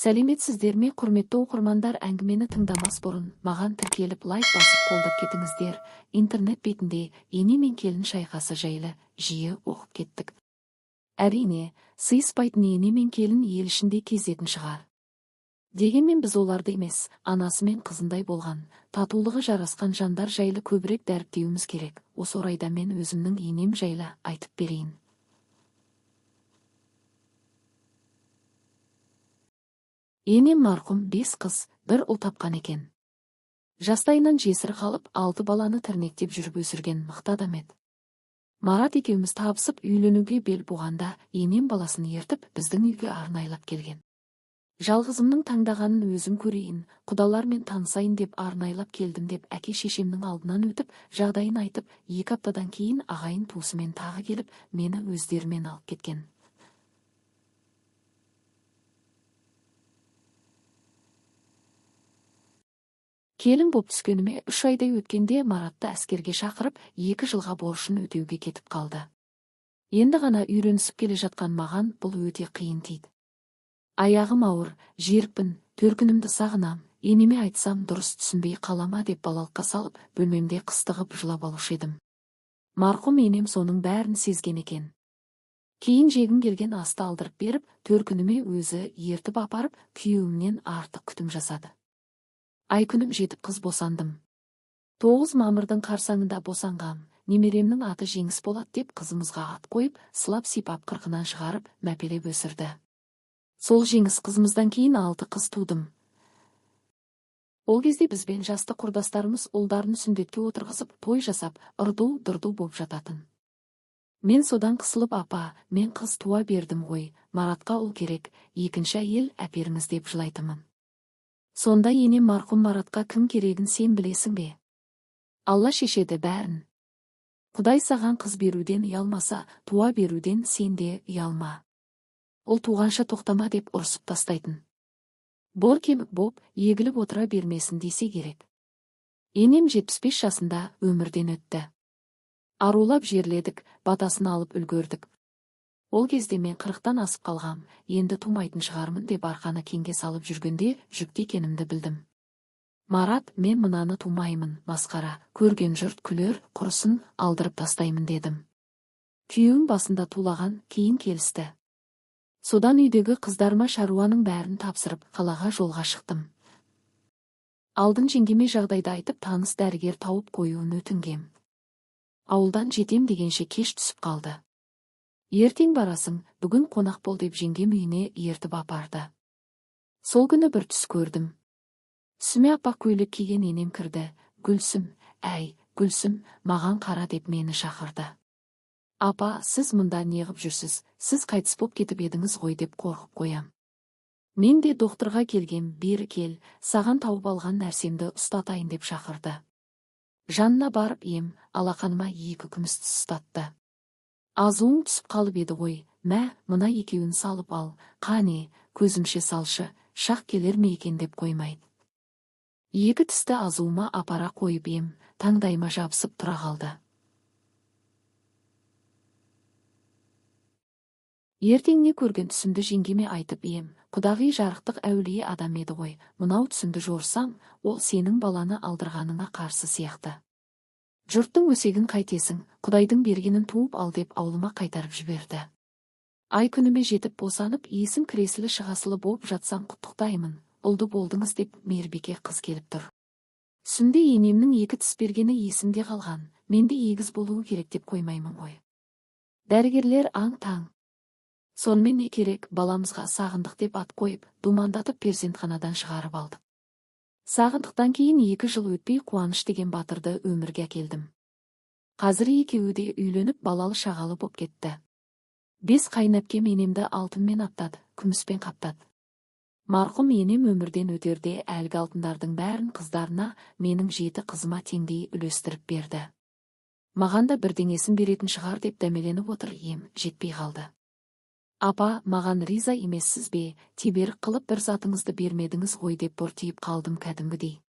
Сәлеметсіздер ме, құрметті оқырмандар? Әңгімені тыңдамас бұрын маған тіркеліп, лайк басып, қолдап кетіңіздер. Интернет бетінде ене мен келін шайқасы жайлы жиі оқып кеттік. Әрине, сыйыспайтын ене мен келін ел ішінде кезетін шығар. Дегенмен біз оларды емес, анасы мен қызындай болған, татулығы жарасқан жандар жайлы көбірек дәріптеуіміз керек. Осы орайда мен өзімнің енем жайлы айтып берейін. Енем марқұм 5 қыз, 1 ұл тапқан екен. Жастайынан жесір қалып, 6 баланы тірнектеп жүріп өсірген мықты адам еді. Марат екеуміз табысып үйленуге бел буғанда, енем баласын ертіп, біздің үйге арнайлап келген. Жалғызымның таңдағанын өзім көрейін, құдалармен танысайын деп арнайлап келдім деп әке шешемнің алдынан өтіп, жағдайын айтып, 2 аптадан кейін ағайын туысымен тағы келіп, мені өздерімен алып кеткен. Келін боп түскеніме 3 айдай өткенде Маратты әскерге шақырып, 2 жылға борышын өтеуге кетіп қалды. Енді ғана үйренісіп келе жатқан маған бұл өте қиын тиді. Аяғым ауыр, жерікпін, төркінімді сағынам, енеме айтсам дұрыс түсінбей қалама деп балалыққа салып, бөлмемде қыстығып жылап алушы едім. Марқұм енем соның бәрін сезген екен. Кейін жегім келген асты алдырып беріп, төркініме өзі ертіп апарып, күйеуімнен артық күтім жасады. Ай күнім жетіп қыз босандым. 9 мамырдың қарсаңында босанғам, немеремнің аты Жеңіс болады деп қызымызға ат қойып, сылап сипап қырқынан шығарып, мәпелеп өсірді. Сол Жеңіс қызымыздан кейін 6 қыз тудым. Ол кезде бізбен жасты құрдастарымыз ұлдарын сүндетке отырғызып, той жасап, ырду-дырду боп жататын. Мен содан қысылып, апа, мен қыз туа бердім ғой, Маратқа ұл керек, екінші әйел әперіңіз деп жылайтынмын. Сонда енем марқұм Маратқа кім керегін сен білесің бе? Алла шешеді бәрін. Құдай саған қыз беруден ұялмаса, туа беруден сен де ұялма. Ұл туғанша тоқтама деп ұрсып тастайтын. Бор кемік боп, егіліп отыра бермесін десе керек. Енем 75 жасында өмірден өтті. Арулап жерледік, батасын алып үлгердік. Ол кезде мен 40-тан асып қалғам, енді тумайтын шығармын деп арқаны кеңге салып жүргенде жүкті екенімді білдім. Марат, мен мынаны тумаймын, масқара, көрген жұрт күлер, құрысын, алдырып тастаймын дедім. Күйеуім басында тулаған, кейін келісті. Содан үйдегі қыздарыма шаруаның бәрін тапсырып, қалаға жолға шықтым. Алдын жеңгеме жағдайды айтып, таныс дәрігер тауып қоюын өтінгем. Ауылдан жетем дегенше кеш түсіп қалды. Ертең барасың, бүгін қонақ бол деп жеңгем үйіне ертіп апарды. Сол күні бір түс көрдім. Түсіме аппақ көйлек киген енем кірді. Гүлсім, әй, Гүлсім, маған қара деп мені шақырды. Апа, сіз мұнда неғып жүрсіз, сіз қайтыс боп кетіп едіңіз ғой деп қорқып қоям. Мен де докторға келгем, бері кел, саған тауып алған нәрсемді ұстатайын деп шақырды. Жанына барып ем, алақаныма 2 күміс тіс ұстатты. Азуың түсіп қалып еді ғой, мә, мына екеуін салып ал, қане, көзімше салшы, шақ келер ме екен деп қоймайды. 2 тісті азуыма апара қойып ем, таңдайыма жабысып тұра қалды. Ертеңіне көрген түсімді жеңгеме айтып ем, құдағи жарықтық әулие адам еді ғой, мынау түсімді жорысам, ол сенің баланы алдырғаныңа қарсы сияқты. Жұрттың өсегін қайтесің, Құдайдың бергенін туып ал деп аулыма қайтарып жіберді. Ай күніме жетіп босанып, есім кіресілі шығасылы болып жатсам құттықтаймын, ұлды болдыңыз деп мейірбике қыз келіп тұр. Түсімде енемнің 2 тіс бергені есімде қалған, менде егіз болуы керек деп қоймаймын ғой. Дәрігерлер аң-таң. Сонымен не керек, баламызға Сағындық деп ат қойып, думандатып перзентханадан шығарып алдық. Сағындықтан кейін 2 жыл өтпей Қуаныш деген батырды өмірге әкелдім. Қазір екеуі де үйленіп балалы шағалы боп кетті. 5 қайынәпкем енемді алтынмен аптады, күміспен қаптады. Марқұм енем өмірден өтерде әлгі алтындардың бәрін қыздарына, менің 7 қызыма теңдей үлестіріп берді. Маған да бірдеңесін беретін шығар деп дәмеленіп отыр ем, жетпей қалды. Апа, маған риза емессіз бе, теберік қылып бір затыңызды бермедіңіз ғой деп бұртиып қалдым кәдімгідей.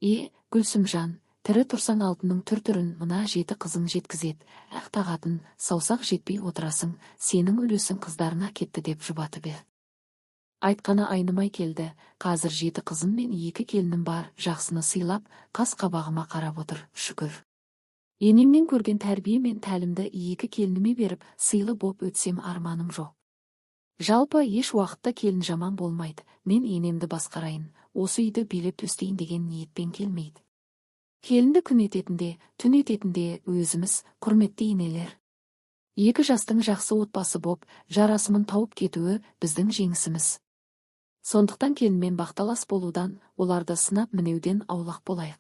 Е, Гүлсімжан, тірі тұрсаң алтынның түр-түрін мына 7 қызың жеткізеді, ақ тағатын, саусақ жетпей отырасың, сенің үлесің қыздарына кетті деп жұбатып бер. Айтқаны айнымай келді, қазір 7 қызым мен 2 келінім бар, жақсыны сыйлап, қас қабағыма қарап отыр, шүкір. Енемнен көрген тәрбие мен тәлімді 2 келініме беріп, сыйлы боп өтсем арманым жоқ. Жалпы еш уақытта келін жаман болмайды, мен енемді басқарайын, осы үйді билеп төстейін деген ниетпен келмейді. Келінді күн ететін де, түн ететін де өзіміз, құрметті енелер. 2 жастың жақсы отбасы боп, жарасымын тауып кетуі біздің жеңісіміз. Сондықтан келінмен бақталас болудан, оларды сынап мінеуден аулақ болайық.